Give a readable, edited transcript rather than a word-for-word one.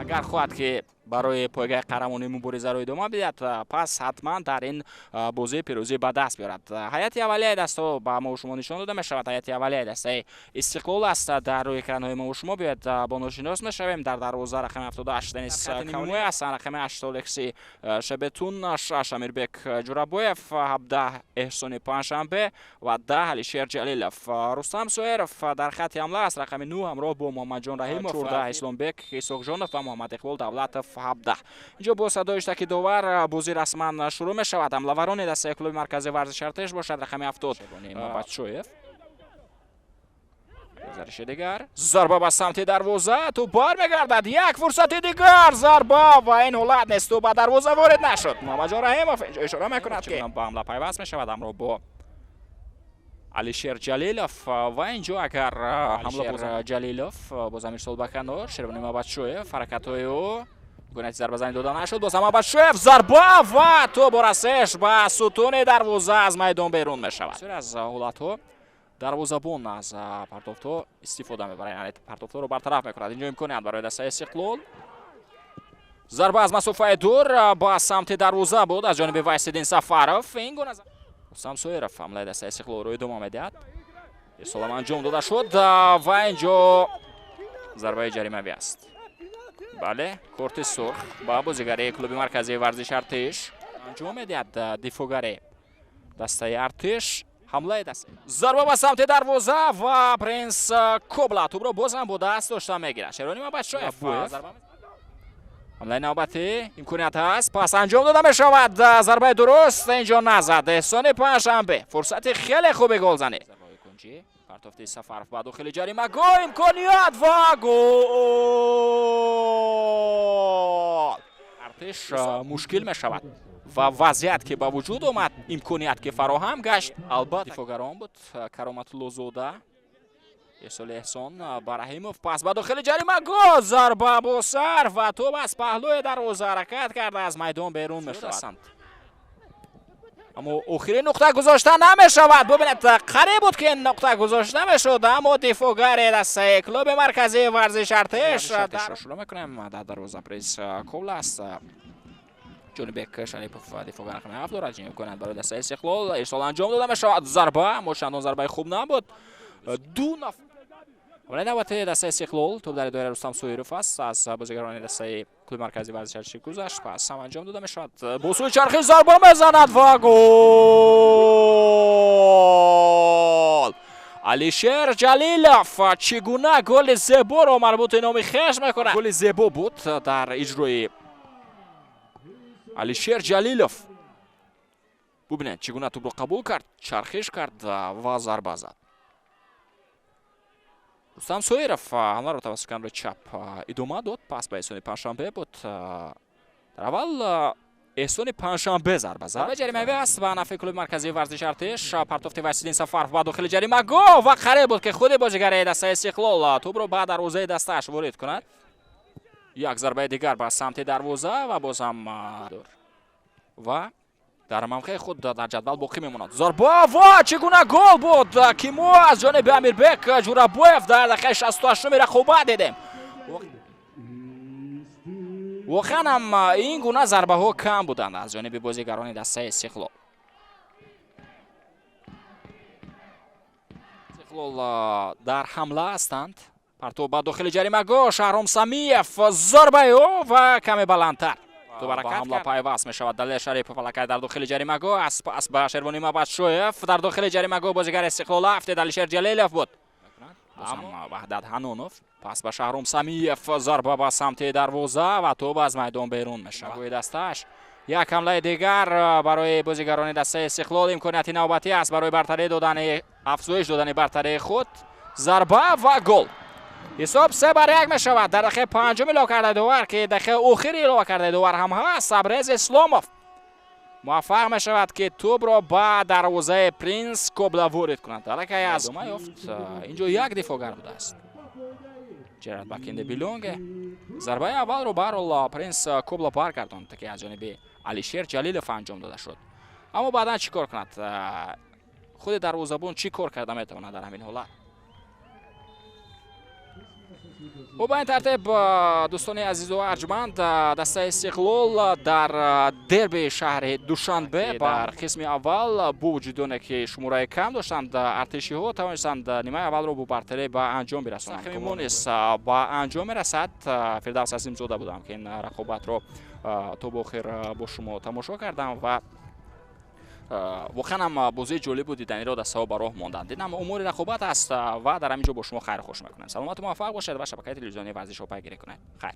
Агар хоҳад, ки барои пойгаи қаҳрамонӣ муборизаро идома бидиҳад, пас ҳатман дар ин бозии пирӯзӣ ба даст биёрад. Ҳайати аввалияи дастҳо ба мо шумо нишон дода мешавад. Ҳайати аввалияи дастаи Истиқлол аст дар рӯи экранҳои мо шумо. Биёед, бо ношинос мешавем. Дар дарвоза рақами 78 Денис Камоя аст, рақами 8 Олекси Шебетун, 6 Амирбек Ҷурабоев, 17 Эҳсони Панҷшанбе ва 10 Алишер Ҷалилов. Рустам Соеров дар хатти ҳамла аст, рақами 9 ҳамроҳ бо Муҳаммадҷон Раҳимов, 14 Исломбек Исоқҷонов ва Муҳаммад Иқбол Давлатов 17. Инҷо бо садои иштаки довар бозӣ расман шурӯъ мешавад. Ҳамлаварони дастаи клуби марказии варзиши Артиш бошад, рақами 70 Мабатшоев. Гузариши дигар, зарба ба самти дарвоза, тӯб бармегардад, як фурсати дигар, зарба ва ин ҳолат нест, тӯб ба дарвоза ворид нашуд. Муҳаммадҷон Раҳимов инҷо ишора мекунад, ки ба ҳамла пайваст мешавад ҳамроҳ бо Алишер Ҷалилов. Ва инҷо агар ҳамла Ҷалилов, боз Амирсол Баканор, Шервони Мабатшоев, ҳаракатҳои ӯ, имконияти зарбазанӣ дода нашуд. Боз Мабатшоев, зарба ва тӯб бо расиш ба сутуни дарвоза аз майдон берун мешавад. Бисёре аз ҳолатҳо дарвозабон аз партофтҳо истифода мебарад, яъне партофтҳоро бартараф мекунад. Инҷо имконият барои дастаи Истиқлол, зарба аз масофаи дур ба самти дарвоза буд аз ҷониби Вайсиддин Сафаров. Ин гуна Рустам Соиров ҳамлаи дастаи Истиқлолро идома медиҳад. Ирсолам анҷом дода шуд ва инҷо зарбаи ҷаримавӣ аст. Бале, корти сурх ба бозигари клуби марказии варзиши Артиш анҷом медиҳад дифоъгари дастаи Артиш. Ҳамлаи даст, зарба ба самти дарвоза ва Принс Кобла тӯбро боз ҳам бо даст дошта мегирад. Шерони Мабатшоев, ҳамлаи навбатӣ, имконият ҳаст, пас анҷом дода мешавад, зарбаи дуруст инҷо назад Эҳсони Панҷшанбе. Фурсати хеле хуби голзанӣ. Партофти Сафаров ба дохили ҷаримагоҳ, имконият ва гол! Артиш мушкил мешавад ва вазъият ки ба вуҷуд омад, имконият ки фароҳам гашт, албатта дифоъгарон буд. Кароматуллозода, ирсоли Эҳсон ба Раҳимов, пас ба дохили ҷаримагоҳ, зарба бо сар ва тӯб аз паҳлӯи дарвоза ҳаракат карда аз майдон берун мешавад. Аммо охирин нуқта гузошта намешавад. Бубинед, қариб буд, ки нуқта гузошта мешуд, аммо дифоъгари дастаи клуби марказии варзиши Артиш. Шурӯъ мекунем. Дар дарвоза Принс Кобла аст. Ҷонибек Шарипов дифоъгар рақами 7 дорад. Имконият барои дастаи Истиқлол, ирсол анҷом дода мешавад, зарба, аммо чандон зарбаи хуб набуд. Ду нафар. Ҳамлаи навбати дастаи Истиқлол, тӯб дар доираи Рустам Соиров аст, аз бозигарони дастаи клуби марказии варзиши Артиш гузашт, пас ҳам анҷом дода мешавад, бо сӯи чархи зарба мезанад ва гол! Алишер Ҷалилов чӣ гуна голи зеборо марбути номи хеш мекунад! Голи зебо буд дар иҷрои Алишер Ҷалилов. Бубинед, чӣ гуна тӯбро қабул кард, чархиш кард ва зарба зад. Рустам Соиров ҳамларо тавассути канори чап идома дод, пас ба Эҳсони Панҷшанбе буд. Дар аввал Эҳсони Панҷшанбе зарба зад. Ҷаримавӣ аст ба нафъи клуби марказии варзиши Артиш. Партофти Вайсиддин Сафаров ба дохили ҷаримагоҳ ва қариб буд, ки худи бозигари дастаи Истиқлол тӯбро ба дарвозаи дастааш ворид кунад. Як зарбаи дигар ба самти дарвоза ва боз ҳам ва дар мавқеи худ дар ҷадвал боқӣ мемонад. Зарба ва чӣ гуна гол буд, ки мо аз ҷониби Амирбек Ҷурабоев дар дақиқаи 68-уми рақобат дидем! Воқеан ҳам ин гуна зарбаҳо кам буданд аз ҷониби бозигарони дастаи Истиқлол. Истиқлол дар ҳамла ҳастанд. Партов ба дохили ҷаримагоҳ, Шаҳром Самиев, зарбаи ӯ ва каме баландтар. Ҳамла пайваст мешавад. Далер Шарипов аллакай дар дохили ҷаримагоҳ аст, пас ба Шервони Мабатшоев, дар дохили ҷаримагоҳ бозигари Истиқлол афтед, Алишер Ҷалилов буд. Ваҳдат Ҳанонов, пас ба Шаҳром Самиев, зарба ба самти дарвоза ва тӯб аз майдон берун мешавад. Дастааш як ҳамлаи дигар барои бозигарони дастаи Истиқлол, имконияти навбатӣ аст барои бартарӣ додани, афзоиш додани бартарии худ. Зарба ва гол! Ҳисоб 3-1 мешавад. Дар дақиқаи панҷум илова кардаи довар, ки дақиқаи охири илова кардаи довар ҳам ҳаст, Сабрез Исломов муваффақ мешавад, ки тӯбро ба дарвозаи Принс Кобла ворид кунад. Аллакай аз идома ёфт. Инҷо як дифоъгар будааст, Ҷерард Бакинде Билонге. Зарбаи аввалро баҳрҳол Принс Кобла баргардонд, ки аз ҷониби Алишер Ҷалилов анҷом дода шуд. Аммо баъдан чӣ кор кунад? Худи дарвозабон чӣ кор карда метавонад дар ҳамин ҳолат? Хуб, ба ин тартиб, дӯстони азизу арҷманд, дастаи Истиқлол дар дерби шаҳри Душанбе дар қисми аввал, бо вуҷуди оне ки шумораи кам доштанд, артишиҳо тавонистанд нимаи аввалро бо бартарӣ ба анҷом бирасонанд. Мо низ ба анҷом мерасад. Фирдавс Азимзода будам, ки ин рақобатро то ба охир бо шумо тамошо кардам ва воқеан ҳам бозии ҷолибу диданиро дастаҳо ба роҳ монданд. Дидам, умури рақобат аст ва дар ҳамин ҷо бо шумо хайру хуш мекунем. Саломату муваффақ бошед ва шабакаи телевизионии варзишро пайгирӣ кунед. Хайр.